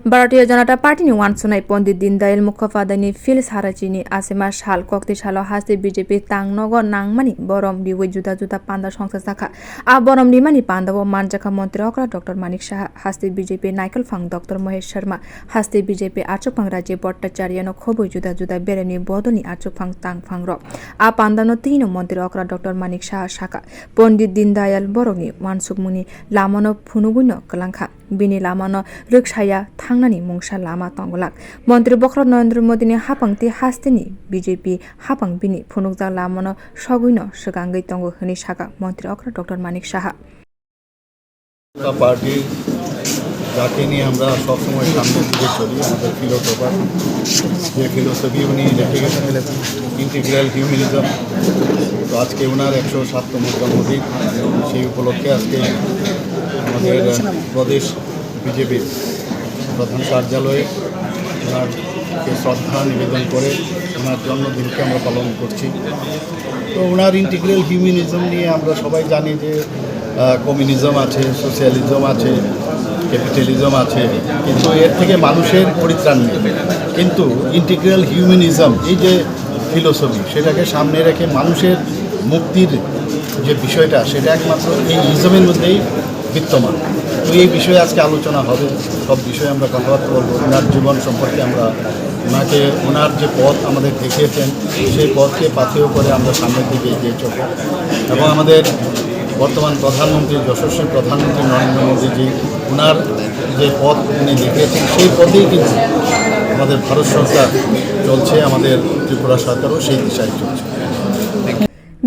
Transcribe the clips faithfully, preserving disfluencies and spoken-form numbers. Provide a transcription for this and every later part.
Bharatiya Janata Party ni uansuknai Pondit Dindayal Mukhopadhyay ni phil sarachini asima sal kokti salo haste B J P tang nogo nangmani borom riwi juda juda panda songsa sakha. A borom rimani pandao manjakha Montri okra Doctor Manik Saha, haste B J P naikolphang Doctor Mohesh Sharma, haste B J P achukphang Rajiv Bhattacharya no khobwi juda juda beremni bodolni achukphang tangphang rok. A pandano tino Montri okra Doctor Manik Saha sakha, Pondit Dindayal borokni uansukmungni lamano phunugwino kwlangkha. Bini lamano rwksaya thangnani mungsa lama tongwlak. Montri bokhorok Narendra Modini haphang tei hasteni B J P haphang bini phunukjak lamano sogwino swkangwi tongo hwnwi sakha Montri okra Doctor Manik Saha. জনতা পার্টি, যাকে নিয়ে আমরা সবসময় সামনের দিকে চলি, আমাদের ফিলোসোফার, যে ফিলোসফি উনি রেখে গেছেন, ইন্টিগ্রাল হিউম্যানিজম। তো আজকে ওনার একশো সাততম জন্মদিন, সেই উপলক্ষে আজকে আমাদের প্রদেশ বিজেপির প্রধান কার্যালয়ে ওনারকে শ্রদ্ধা নিবেদন করে ওনার জন্মদিনকে আমরা পালন করছি। তো ওনার ইন্টিগ্রাল হিউম্যানিজম নিয়ে আমরা সবাই জানি যে, আহ, কমিউনিজম আছে, সোশিয়ালিজম আছে, ক্যাপিটালিজম আছে, কিন্তু এর থেকে মানুষের পরিত্রাণ নেই। কিন্তু ইন্টিগ্রাল হিউম্যানিজম, এই যে ফিলোসফি, সেটাকে সামনে রেখে মানুষের মুক্তির যে বিষয়টা, সেটা একমাত্র এই ইজমের মধ্যেই বিদ্যমান। তো এই বিষয়ে আজকে আলোচনা হবে, সব বিষয়ে আমরা কথাবার্তা বলবো। ওনার জীবন সম্পর্কে আমরা ওনাকে, ওনার যে পথ আমাদের দেখিয়েছেন, সেই পথকে পাথেয় করে আমরা সামনের দিকে এগিয়ে চলব। এবং আমাদের বর্তমান প্রধানমন্ত্রী, যশস্বী প্রধানমন্ত্রী নরেন্দ্র মোদীজি, ওনার যে পথ উনি দেখিয়েছেন, সেই পথেই কিন্তু আমাদের ভারত সরকার চলছে, আমাদের ত্রিপুরা সরকারও সেই দিশায় চলছে।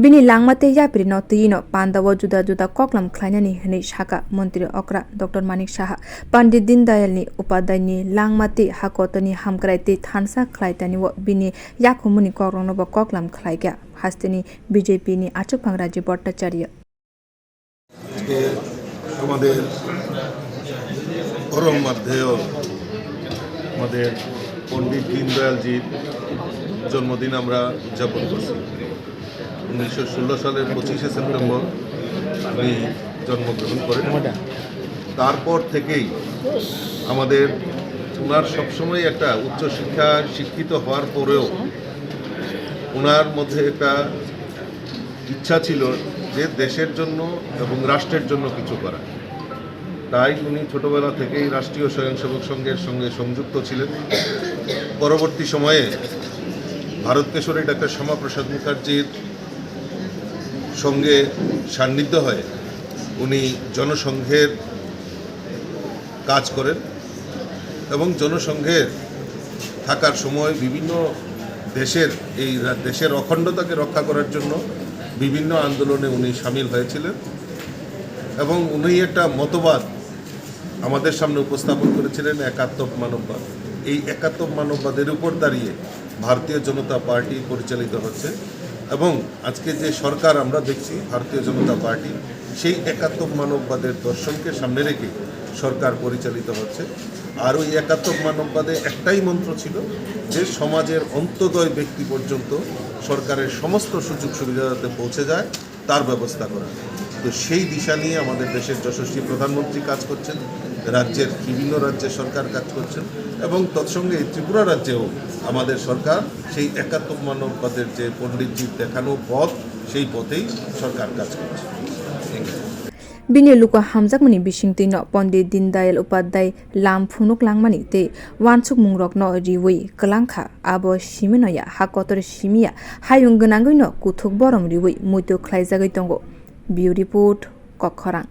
Bini langma tei yapri no twi no panda o juda juda koklam khlainani hwnwi sakha Montri okra Doctor Manik Saha. Pandit Dindayal ni Upadhyay ni langma tei hakotor ni hamkrai tei thansa khlai tani o bini yakhumuni kokrok no bo koklam khlai kha hasteni B J P ni achukphang Rajiv Bhattacharya. আজকে আমাদের পরম আধ্যায় আমাদের পণ্ডিত দীনদয়ালজির জন্মদিন আমরা উদযাপন করছি। উনিশশো ষোলো সালের পঁচিশে সেপ্টেম্বর উনি জন্মগ্রহণ করেন। তারপর থেকেই আমাদের, ওনার সবসময় একটা উচ্চশিক্ষায় শিক্ষিত হওয়ার পরেও ওনার মধ্যে একটা ইচ্ছা ছিল যে দেশের জন্য এবং রাষ্ট্রের জন্য কিছু করা। তাই উনি ছোটবেলা থেকেই রাষ্ট্রীয় স্বয়ংসেবক সংঘের সঙ্গে সংযুক্ত ছিলেন। পরবর্তী সময়ে ভারত কেশরী ডাক্তার শ্যামাপ্রসাদ মুখার্জির সঙ্গে সান্নিধ্য হয়ে উনি জনসংঘের কাজ করেন এবং জনসংঘে থাকার সময় বিভিন্ন দেশের, এই রা-, দেশের অখণ্ডতাকে রক্ষা করার জন্য বিভিন্ন আন্দোলনে উনি সামিল হয়েছিলেন এবং উনি একটা মতবাদ আমাদের সামনে উপস্থাপন করেছিলেন, একাত্ম মানববাদ। এই একাত্ম মানববাদের উপর দাঁড়িয়ে ভারতীয় জনতা পার্টি পরিচালিত হচ্ছে এবং আজকে যে সরকার আমরা দেখছি ভারতীয় জনতা পার্টি, সেই একাত্ম মানববাদের দর্শনকে সামনে রেখে সরকার পরিচালিত হচ্ছে। আর ওই একাত্ম মানববাদে একটাই মন্ত্র ছিল যে সমাজের অন্তদয় ব্যক্তি পর্যন্ত সরকারের সমস্ত সুযোগ সুবিধা যাতে পৌঁছে যায়, তার ব্যবস্থা করা। তো সেই দিশা নিয়ে আমাদের দেশের যশস্বী প্রধানমন্ত্রী কাজ করছেন, রাজ্যের বিভিন্ন রাজ্যের সরকার কাজ করছেন এবং তৎসঙ্গে এই ত্রিপুরা রাজ্যেও আমাদের সরকার সেই একাত্ম মানববাদের যে পণ্ডিতজির দেখানো পথ, সেই পথেই সরকার কাজ করছে। Bini luku hamjakmani bisingtwi no Pondit Dindayal Upadhyay lam phunuk langmani tei uansukmungrokno riwi kwlangkha, abo simi no ya, ha kotor simi ya, hayung gwnangwi no kuthuk borom riwi muitu khlaijagwi tongo. Bureau Report, Kokkhorang.